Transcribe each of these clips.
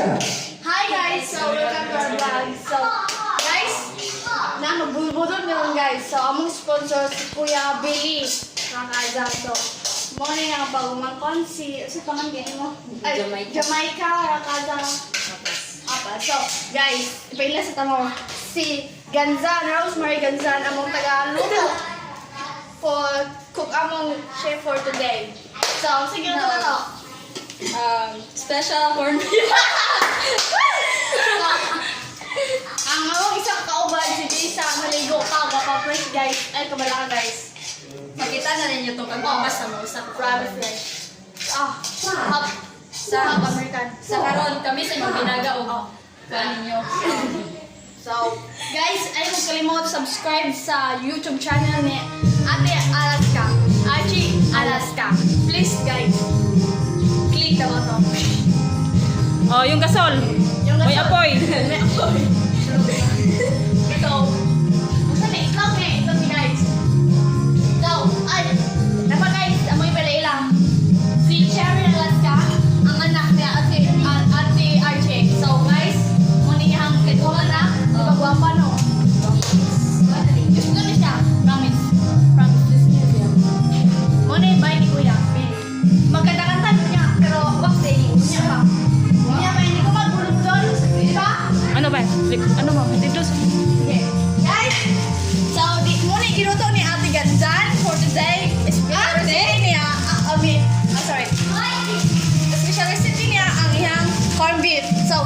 Hi guys! So, welcome to our vlog. So, guys, na magbulbudol naman, guys. So, among sponsor si Kuya Billy Rakaza. So, mo na yung pagumangkon si, sa pangan gani mo? Ay, Jamaica. Jamaica Rakaza. Apa. So, guys, ipaila sa tamo si Ganzan, Rosemary Ganzan, among taga-luto for cook among chef for today. So, sige na to. Special corn beef. So, ang among isang kauban si Jisa, maligo pa, gapa-fresh, guys. Ay, kabala ka, guys. Makita na ninyo itong pagpapas sa mga usa ka Grabe fresh. Ah, hop. Sa Hop American. Sa karon kami sa inyong binaga og kuan ninyo. So, guys, ay huwag kalimot subscribe sa YouTube channel ni Ate Alaska. Archie Alaska. Please, guys. Click the button. Oh, yung gasol. Yung May gasol. apoy. May apoy. So, basta na itlog eh. Itlog ni guys. So, ay, napa guys, amoy pala ilang. Si Cherry Alaska, ang anak niya, Ate Archie. So, guys, muna niya ang kaitungan anak. Di ba gwapa, no? Gusto na siya. Promise. Promise. Gusto niya siya. Muna yung bahay ni Kuya. Magkanta-kanta niya, pero wag sa niya pa. Niya pa, hindi ko magbulog doon. Di ba? Ano ba? Ano mo? Dito. Okay. Guys, so di muna yung ginuto ni Ate Ganzan for today. Special recipe niya, I mean, sorry. Special recipe niya ang iyang corned beef. So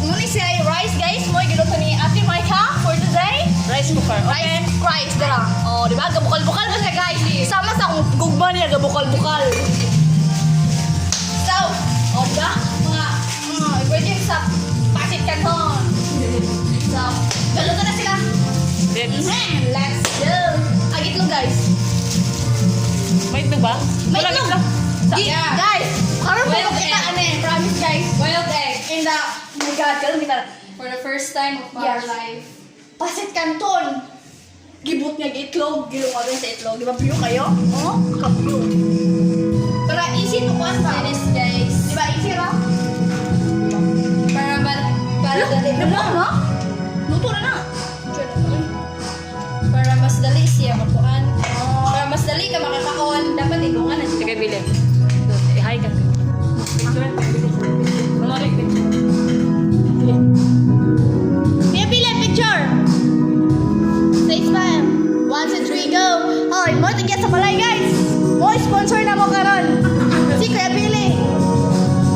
muna siya ay rice, guys. Mo yung ginuto ni Ate Maika for today. Rice cooker. Rice, rice, dara. Oh, di ba? Gabukal-bukal ba siya, guys? Sama sa akong gugma niya, gabukal-bukal. So, oh, di ba? Mga ingredients sa pasit canton. So, galuto na sila. Let's. Let's go. Ay, itlog, guys. May itlog ba? May Walang itlog. Yeah. Guys, karon mo Wild kita egg. ano eh, promise, guys. Wild egg In the, oh my God, karon kita. for the first time of our Yes. life. Pasit canton. Gibot niya itlog, giluwagan sa itlog. Di ba view kayo? Oh, ka-view. Pero easy to kuan ba? Finish, guys. Di ba easy ra? Para dali Nabuang no? Luto na na. Para mas dali siya makuan. Para mas dali ka makakaon, dapat igungan na siya. Sige, Billy. Eh, hi ka. Picture. Kunwari, picture. Kuya Billy, picture! Say smile. One, two, three, go! Hoy, mo tigya sa balay, guys! Mo sponsor na mo karon. Si Kuya Billy.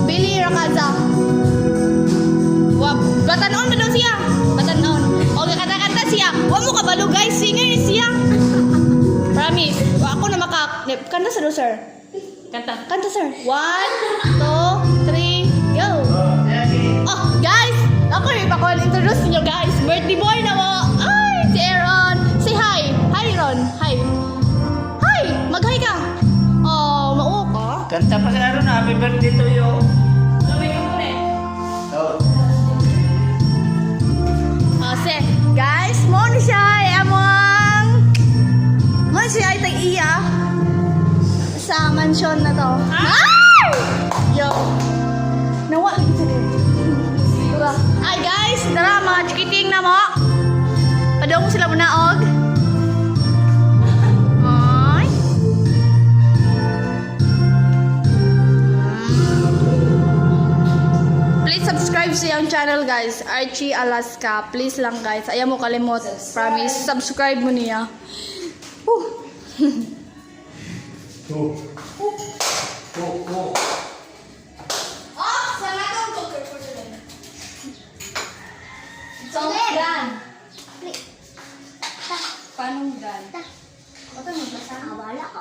Billy Rakaza. Wa, batanon ba daw siya? Batanon. O kanta-kanta siya. Wa mo kabalo, guys. Singer ni siya. Promise. Wa ako na maka... Kanta sa do, sir. Kanta. Kanta, sir. One, two, three, go! Oh, guys! Ako rin pa ko introduce niyo, guys. Birthday boy na mo. Ay, si Aaron. Say hi. Hi, Aaron. Hi. Hi! Mag-hi ka. Oh, mauo ka. Kanta pa sa Aaron, happy birthday to you. Gawin ka muna eh. Oh. Oh, say, guys, mo ni siya ay among mo ni siya ay tag-iya sa mansion na to. Ay! Yo. Nawa lagi sa diri. Diba? Ay guys, tara mga chikiting na mo. Padong sila muna og. Ay. Please subscribe sa iyang channel, guys, Archie Alaska. Please lang, guys. Ayaw mo kalimot. Promise. Subscribe mo niya. Whew. Go. Go, go. Oh, sa natong cooker for today. It's almost done. Paano done? Wala ka.